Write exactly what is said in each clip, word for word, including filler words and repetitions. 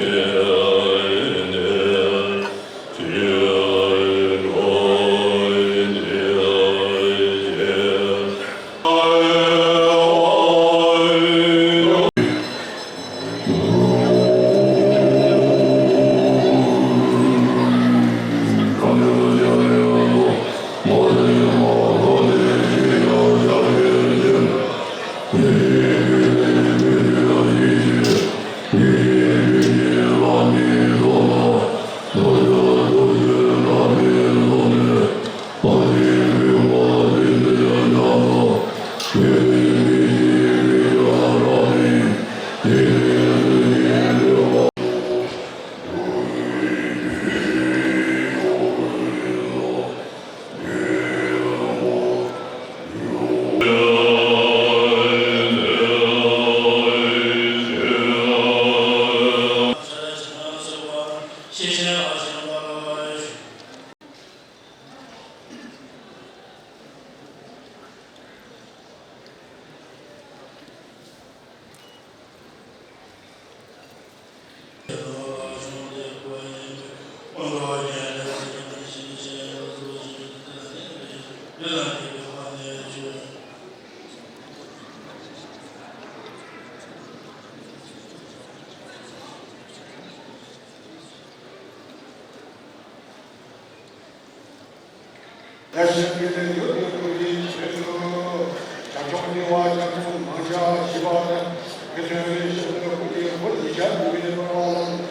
ལས་ཞིག་གི་ལས་ཡོད་དེ་ཀུན་གྱི་ཆེད་དུ། བྱ་ཆོག་འདི་བ་བྱ་ཆོག་མང་ཆ་ཞི་བ་དང་། མི་མཐུན་པའི་ཞབས་ཏོག་ཀུན་གྱི་བུ་ཡིག་ཆ་འདུག་པའི་ནོར་བ།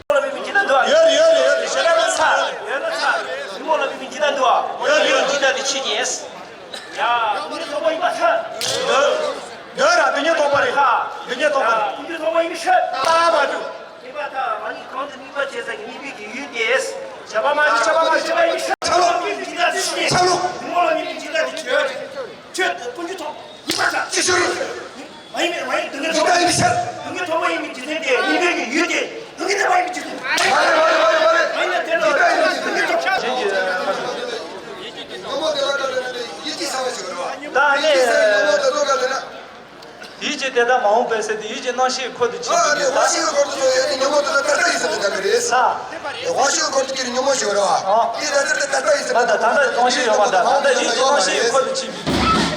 ཡོད་རེད། ཡོད་རེད། ཡོད་རེད། ཞེ་དྲག་ཚ། ཡོད་ན་ཚ། མི་མོ་ལ་མི་མི་འཇིགས་ད་འདུག་ཨ། ཡོད་རེད། ཡོད་རེད། འཇིགས་ད་དེ་ཆི་གེས། ཡ། དུང་གི་ཐོག་པ་ཡིན་པ་ཚ། ཡོད་ར། དུང་གི་ཐོག་པ་རེད། དུང་གི་ཐོག་པ་རེད། དུང་གི་ཐོག་པ་ཡིན་མི་ཤེས། ད་མ་འདུག་དེ་པ་ད་ང་གཉིས་གང་དུ་གཉིས་པ་བྱེད་ས་གཉིས་པའི་གི་ཡུལ་དེས། བྱ་བ་མ་བྱེད། བྱ་བ་མ་བྱེད་པ་ཡིན་མི་ཤེས། ཚ་ལོ། མི་མི་འཇིགས་ད་དེ་ཆི་གེས། ཚ་ལོ། མི་མོ་ལ་མི་མི་འཇིགས་ད་དེ་ཆི་གེས། ཁྱོད་དུང་གི་ཐོག་ཡིན་པ་ཚ། ཅི་ཞུ་རུ། མ་ཡིན་མེད། མ་ཡིན། དུང་གི་ཐོག་པ་ཡིན་མི་འཇིག་རྟེན་དེ། གཉིས་པའི་གི་ཡུལ་དེ། དུང་གི་ཐོག་པ་ཡིན་མི་འཇིག་རྟེན། མ་རེད། མ་རེད། མ་རེད། མ་རེད། མ་ཡིན་ན་དེ་ལ་དུང་གི་ཐོག་པ། ཉོན་མོངས་དེ་ལ་ད་ཡིད་ཀྱི་ས་བ་ཞིག་རེད་བ། ད་ཡིད་ཀྱི་ས་ཉོན་མོངས་དེ་ཚོ་ག་དེ་ན། ཡིད་ཀྱི་དེ་དག་མ་འོངས་པའི་ཚེ་དེ་ཡིད་ཀྱི་རྣམ་ཤེས་འཁོར་དུ་ཆུད་པའི་ཡུལ། ཨ་ནི་དབང་ཤེས་འཁོར་དུ་ཆུད་ཡོད་དེ་ཉོན་མོངས་དེ་ལ་ད་ལྟ་ཡིན་ཟེར་དེ་ད་ག་རེད། ས། དབང་ཤེས་འཁོར་དུ་ཆུད་ཉོན་མོངས་ཤེས་རེད་བ། ཨ། དེ་ད་ལྟ་ད་ལྟ་ཡིན་ཟེར། ད་ད་ད་ལྟ་དབང་ཤེས་ཡོད་མ། ད་ད་ལྟ་ཡིད་ཀྱི་རྣམ་ཤེས་འཁོར་དུ་ཆུད་པའི་ཡུལ།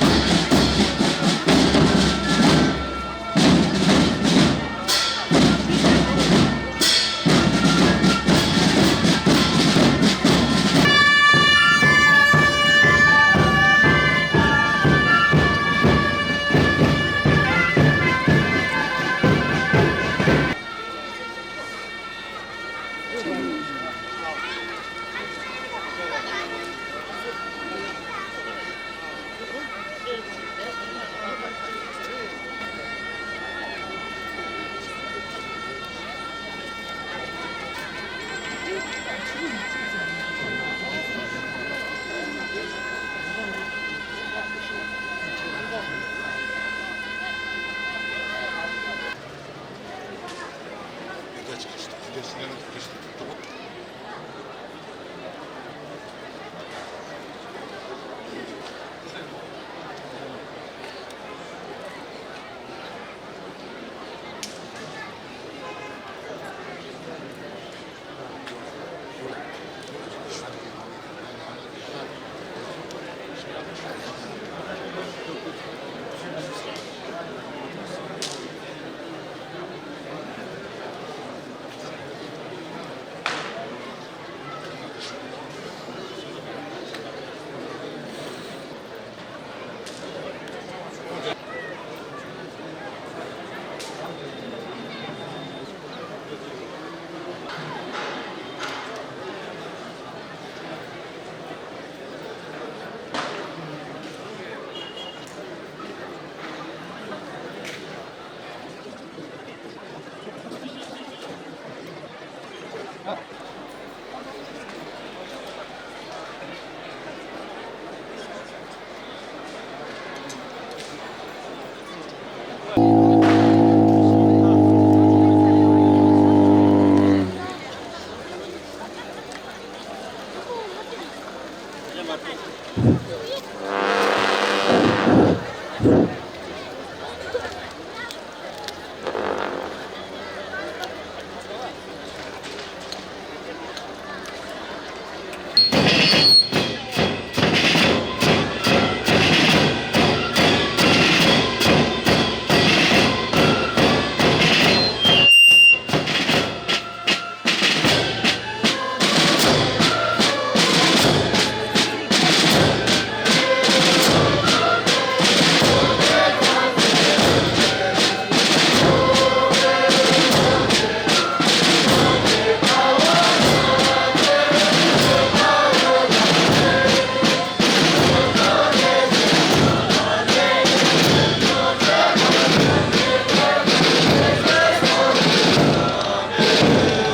ག་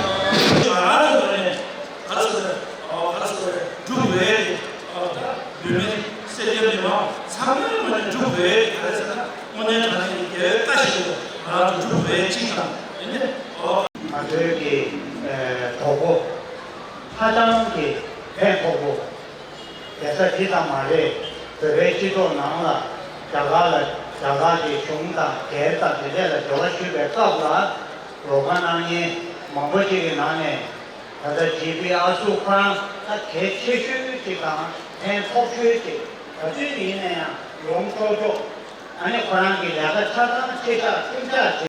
རེ་ཟེར་རེད། ག་རེ་ཟེར་རེད། ཨོ། ག་རེ་ཟེར་རེད། སྒྲུབ་འོས་དེ། ཨོ། ད་བོད་མི་སེར་སྐྱ་མི་མང་ཚང་མའི་ངོས་ནས་སྒྲུབ་འོས་དེ། ག་རེ་ཟེར་ན། དངོས་གནས་དྲང་གནས་ཀྱི་དགེ་བའི་བཀའ་ཞིག་འདུག་ང་རང་ཚོ་སྒྲུབ་འོས་གཅིག་དང་། ཡིན་ནའི། ཨོ། ང་ཚོའི་གི་ཨེ་གྲོགས་པོ་ཧ་ཅང་གི་ཕན་ཐོགས་པོ། རྒྱལ་ས་འདི་ཙམ་མ་རེད། བོད་པའི་སྤྱི་ཚོགས་ནང་ལ་རྒྱ་གར་ལ། རྒྱ་གར་གྱི་གཞུང་དང་སྒེར་དང་དེ་འདྲས་ལ་འབྲེལ་བ་ཞུས་པའི་སྐབས་ལ། རོགས་པ་གནང་མཁན་མང་པོ་ཅིག་གི་ནང་ནས། ད་ལྟ་ཇི་པི་ཨ་སུ་ཁོ་རང་ད་གལ་ཆེ་ཤོས་ཅིག་དང་ཕན་ཐོགས་ཤོས་ཅིག་ག་ཚོད་ཡིན་ན་ཡང་ཡོང་ཆོག་ཆོག་ཨ་ནི་ཁོ་རང་གི་ལས་ཀ་ཆ་ཚང་ཆེ་ཆག་ཆུང་ཆག་བྱེད།